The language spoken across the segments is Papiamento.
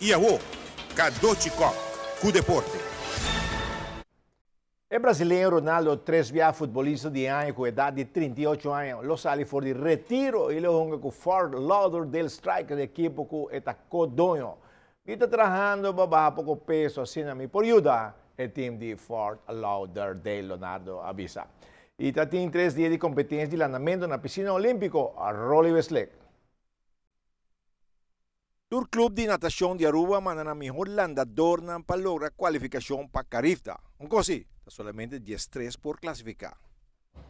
I awo, Cadochi Kock ku deporte. E brasileño Ronaldo, tres bia futbolista di aña ku edat di 38 aña, lo sali for di retiro i lo hunga ku Fort Lauderdale Strikers, ekipo ku e ta ko-doño. Mi ta trahando pa baha poko peso, asina mi por yuda e team di Fort Lauderdale, Leonardo a bisa. I ta tin 3 dia di kompetensia di landamentu na pisina olímpiko Roly Westlake. Tur klup di natashon di Aruba manda nan mihó landadónan pa logra kualifikashon pa Carifta. Un kos sí, ta solamente 13 por klasifiká.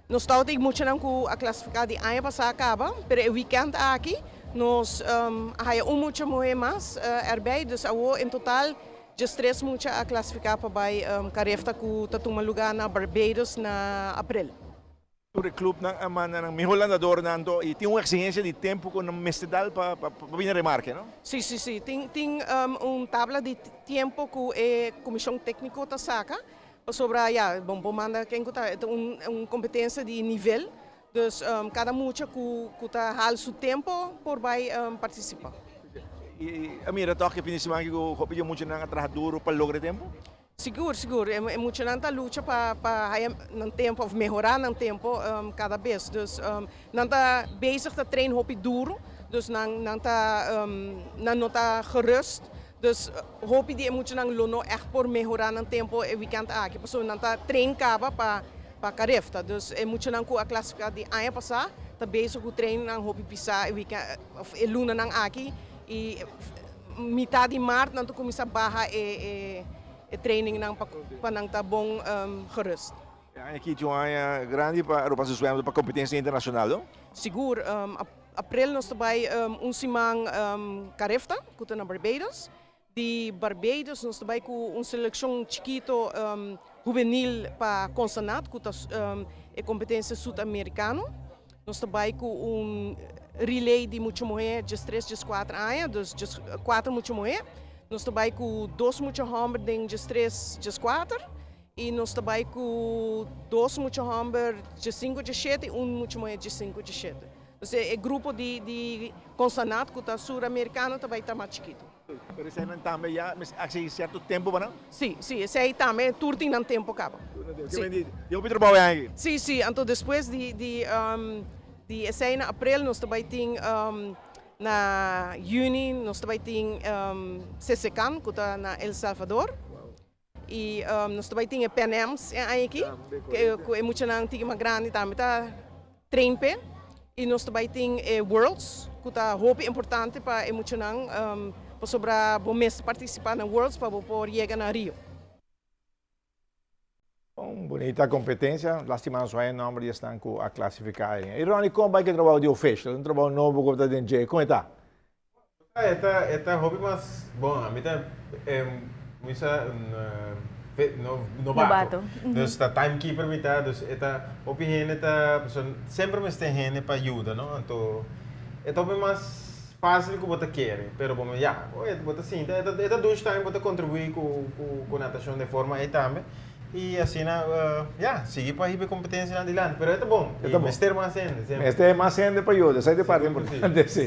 Nos tabatin muchanan ku a klasifiká di aña pasá kaba, pero e weekend aki nos a haya un mucha muhé mas erbij, dus awo en total 13 mucha a klasifiká pa bai Carifta ku ta tuma lugá na Barbados na aprel. Tur e klupnan a manda nan mihó landadónan i tin un eksigensia di tempu ku nan mester dal pa bin remarke, no? Sí. Tin un tabla di tempu ku e komishon tékniko ta saka sobre, ja, bon, bo manda ken ku ta un kompetensia di nivel. Dus kada mucha ku ta haal su tempu por bai partisipá. I mira toch ku fin di siman ku hopi di muchanan a traha duru pa logra tempu? Sigur. E muchanan ta lucha pa nan tempu, òf mehorá nan tempu kada bes. Dus nan ta bezig ta train hopi duru, dus nan no ta gerust. Dus hopi di muchanan lo no echt por mehorá nan tempu e weekend aki. Pasobra nan ta train kaba pa Carifta. Dus e muchanan ku a klasifiká di aña pasá ta bezig ku train nan hopi pisá e weekend òf e lunanan aki i mitar di mart nan ta kuminsá baha e training nan pa nan ta bon gerust. Aki tin un aña grandi pa Aruba su zwem pa kompetensia internashonal, no? Sigur, aprel nos ta bai un siman Carifta, ku ta na Barbados. Di Barbados nos ta bai ku un selekshon chikitu hubenil pa CONSANAT, ku ta e kompetensia sudamerikano. Nos ta bai ku un relay di mucha muhé, 13, 14 aña, dus 4 mucha muhé. Nos ta bai ku dos mucha hòmber den 13, 14. I nos ta bai ku dos mucha hòmber 5, 7 i un mucha muhé 5, 7. Dus e grupo di CONSANAT, ku ta suramerikano, ta bai ta mas chikitu. Pero esei tambe ya a sierto tempu pa nan? Sí, esei tambe tur tin nan tempu kaba. Sí. E hopi trabou aki. Sí, anto despues di esei na aprel nos tambe tin na yüni nos tambe tin CCCAN, ku ta na El Salvador. I nos tambe tin Pan Ams aki, ku e muchanan tiki mas grandi tambe ta train p'e. I nos tambe tin Worlds, ku ta hopi importante pa e muchanan pasobra bo mester partisipá na Worlds pa bo por yega na Rio. Un bunita kompetensia, lástima no e nòmber di esnan ku a klasifiká. I Ronnie, kon bai ku trabou di official? Un trabou nobo ku ta den dje, kon ta? E ta hopi mas, bon, ami ta mi sa no nobato. Dus ta timekeeper mi ta, dus e ta hopi hende ta, so, semper mester hende pa yuda, no? Anto e ta hopi mas fásil ku bo ta kere, pero bon, ja, bo ta sinta, e ta douche time, bo ta kontribuí ku natashon di forma ei tambe. I asina, ja, sigui pa hiba kompetensia adelante, pero e ta bon. E ta bon. Mester mas hende, semper. Mester mas hende pa yuda, esei ta parti importante, sí.